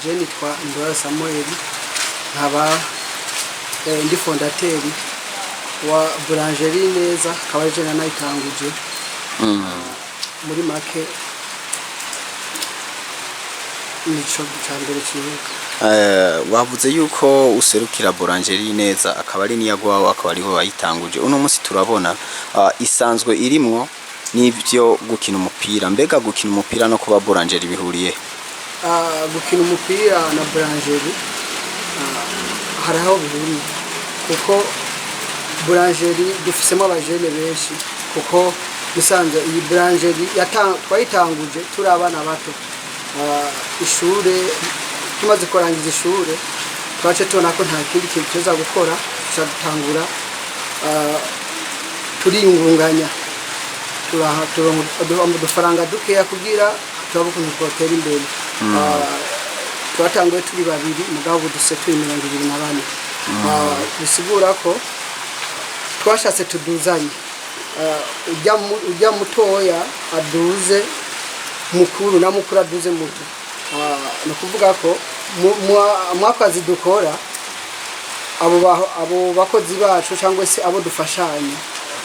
Je nitwa Ndora Samuel, nkaba ndi fondateur wa Boulangerie Neza, akaba ari je nanayitanguje. Muri make nico ca mbere cihuta. Wavuze yuko userukira Boulangerie Neza, akaba ari niyagwawe, akaba ariho wayitanguje. Uno munsi turabona isanzwe irimwo n'ivyo gukina umupira. Mbega gukina umupira no kuba boulangerie bihuriye? Gukina umupira na boulangerie hari aho bihuriye, kuko boulangerie dufisemo abajene benshi, kuko bisanzwe iyi boulangerie twayitanguje turi abana bato. Ishure tumaze kurangiza ishure, twace tubona ko nta kindi kintu tuza gukora, tuca dutangura turiyungunganya, turonka udufaranga dukeya kugira turabe ukuntu twotera imbere. Twatanguye turi babiri, mugabo ubu duse turi 24. Bisigura ko twashatse tuduzanye. Ujya mutoya aduze mukuru, na mukuru aduze muto. Ni ukuvuga ko mwakazi dukora, abo bakozi bacu cyangwa se abo dufashanya,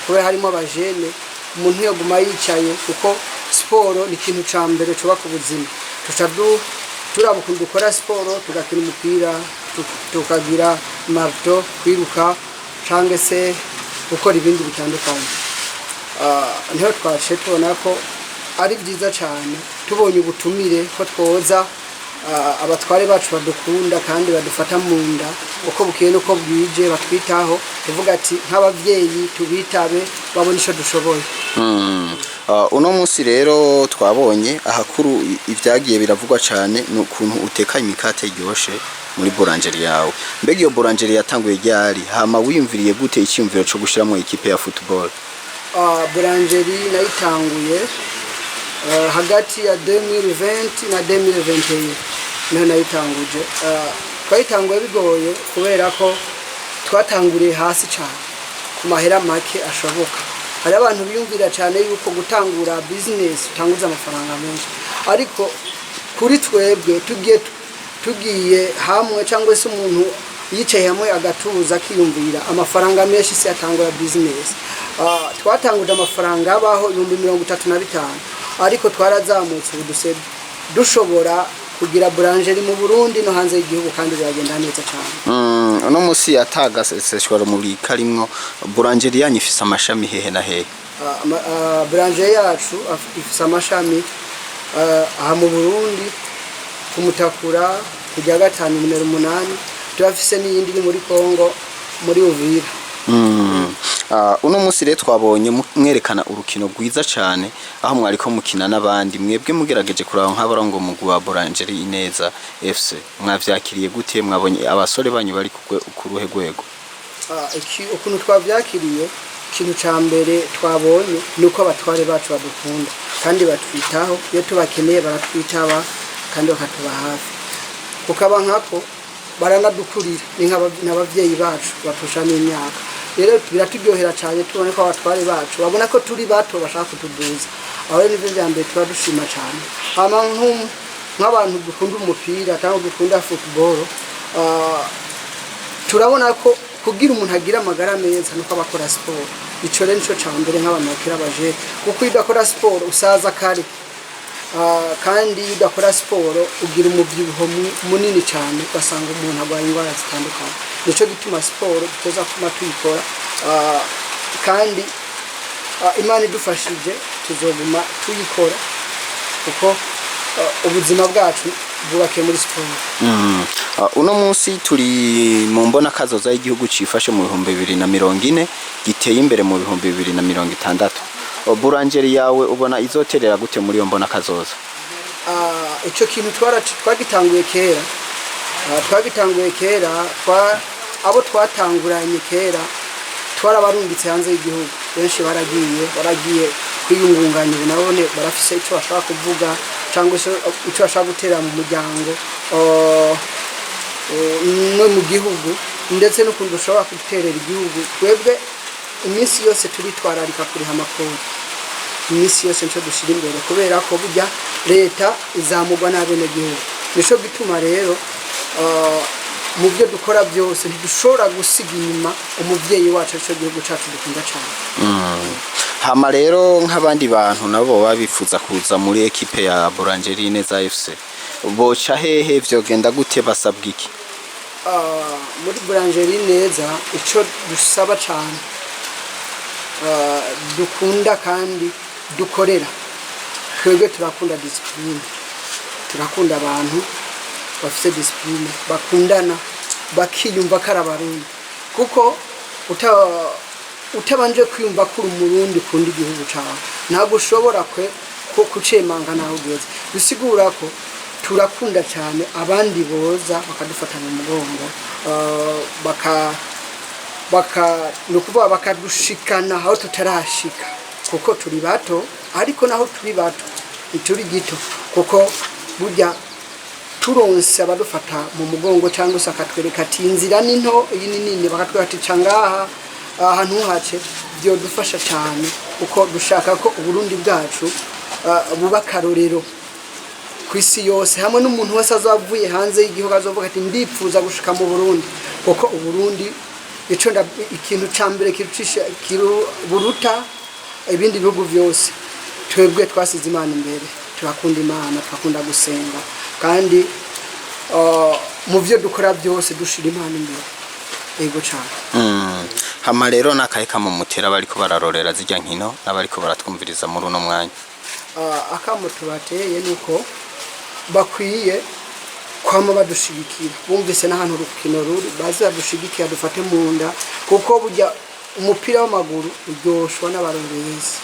kubera harimo abajene, umuntu yoguma yicaye, kuko siporo ni ikintu ca mbere cubaka ubuzima. Tuca turaba ukuntu dukora siporo, tugakina umupira, tukagira marathon, kwiruka cyangwa se gukora ibindi bitandukanye. Niho twaciye tubona ko ari byiza cyane, tubonye ubutumire ko twoza, abatware bacu badukunda kandi badufata mu nda uko bukeye n'uko bwije, batwitaho, tuvuga ati nk'ababyeyi tubitabe, babone icyo dushoboye. Uno munsi rero twabonye ahakuru ivyagiye biravugwa cane ni ukuntu uteka imikate iryoshe muri boulangerie yawe. Mbega iyo boulangerie yatanguye ryari? Hama wiyumviriye gute icyiyumviro co gushiramwo ikipe ya football? Boulangerie nayitanguye hagati ya 2020 na 2021 niho nayitanguje. Twayitanguye bigoye, kubera ko twatanguriye hasi cyane ku mahera make ashoboka. Hari abantu biyumvira cyane yuko gutangura business utanguza amafaranga menshi, ariko kuri twebwe tugiye hamwe, cyangwa se umuntu yicaye hamwe agatuza akiyumvira, amafaranga menshi si atangura business. Twatanguje amafaranga abaho 35,000, ariko twarazamutse, ubu duse dushobora kugira boulangerie mu Burundi no hanze y'igihugu, kandi biragenda neza cyane. Uno munsi atagaseseshwa rumuri karimwo, boulangerie yanyu ifise amashami hehe na hehe? Boulangerie yacu ifise amashami aha mu Burundi, ku Mutakura, ku rya gatanu nimero 8. Turafise n'iyindi iri muri Kongo, muri Uvira. Uno munsi rero twabonye mwerekana urukino rwiza cane aho mwariko mukina n'abandi. Mwebwe mugerageje kuraba nk'abarongo mugwi wa Boulangerie Ineza FC, mwavyakiriye gute? Mwabonye abasore banyu bari ku ruhe rwego? Ukuntu twavyakiriye, ikintu ca mbere twabonye ni uko abatware bacu badukunda kandi batwitaho. Iyo tubakeneye baratwitaba kandi bakatuba hafi, kukaba nkako baranadukurira, ni nk'abavyeyi bacu batusha n'imyaka. Rero biraturyohera cyane tubone ko abatware bacu babona ko turi bato, bashaka kutuduza. Aho rero nivyo vya mbere tuba dushima cyane. Hama nk'abantu dukunda umupira cyangwa dukunda football, turabona ko kugira umuntu agira amagara meza nuko aba akora siporo. Ico rero nico ca mbere nk'abantu bakira abajene, kuko iyo udakora siporo usaza kare. Kandi iyo udakora siporo ugira umubyibuho munini cyane, ugasanga umuntu arwaye indwara zitandukanye. Nico gituma siporo tuza kuma tuyikora. Kandi Imana idufashije tuzoguma tuyikora, kuko ubuzima bwacu bwubakiye muri siporo. Uno munsi turi mu mbona kazoza y'igihugu cifashe mu 2040, giteye imbere mu 2060. Boulangerie yawe ubona izoterera gute muri iyo mbona kazoza? Ico kintu twagitanguye kera. Twagitanguye kera, abo twatanguranye kera twarabarungitse hanze y'igihugu, benshi baragiye kwiyungunganya. Ubu nabone barafise ico bashaka kuvuga cyangwa se ico bashaka gutera mu muryango no mu gihugu, ndetse n'ukuntu dushobora guterera igihugu. Twebwe iminsi yose turitwararika kuriha amakuru, iminsi yose nico dushira imbere, kubera ko burya leta izamurwa n'abenegihugu. Nico gituma rero mu byo dukora byose ntidushobora gusiga inyuma umuvyeyi wacu, arico gihugu cacu dukunda cane. Hama rero nk'abandi bantu nabo baba bifuza kuza muri ekipe ya Boulangerie Ineza FC, boca hehe? Vyogenda gute? Basabwa iki? Muri Boulangerie Neza, ico dusaba cane, dukunda kandi dukorera, twebwe turakunda discipline, turakunda abantu bafise discipline, bakundana, bakiyumva ko ari Abarundi, kuko utabanje kwiyumva ko uri Umurundi, ukunda igihugu cawe, ntabwo ushobora kwe ko kucemanga naho ugeze. Bisigura ko turakunda cyane abandi boza bakadufata mu mugongo, baka ni ukuvuga bakadushikana aho tutarashika, kuko turi bato. Ariko naho turi bato ntituri gito, kuko burya turonse abadufata mu mugongo cyangwa se akatwereka ati inzira ni nto, iyi ni nini, bakatwereka ati ca ngaha, aha ntuhace, byodufasha cyane, kuko dushaka ko Uburundi bwacu buba akarorero ku isi yose, hamwe n'umuntu wese azavuye hanze y'igihugu azovuga ati ndipfuza gushika mu Burundi, kuko Uburundi ico ikintu ca mbere kirucisha buruta ibindi bihugu byose, twebwe twasize Imana imbere, turakunda Imana, turakunda gusenga, kandi mu byo dukora byose dushira Imana imbere. Yego cyane. Hama rero nakahe kamumutera bariko bararorera zirya nkino n'abariko baratwumviriza muri uno mwanya? Akamo tubateye nuko bakwiye kwama badushigikira. Bumvise n'ahantu urukino ruri, baze badushigikira, dufate mu nda, kuko burya umupira w'amaguru uryoshwa n'abarorerezi,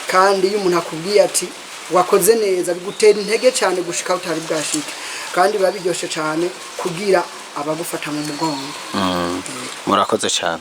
kandi iyo umuntu akubwiye ati wakoze neza, bigutera intege cyane gushika aho utari bwashike, kandi biba biryoshe cyane kugira abagufata mu mugongo. Murakoze cyane.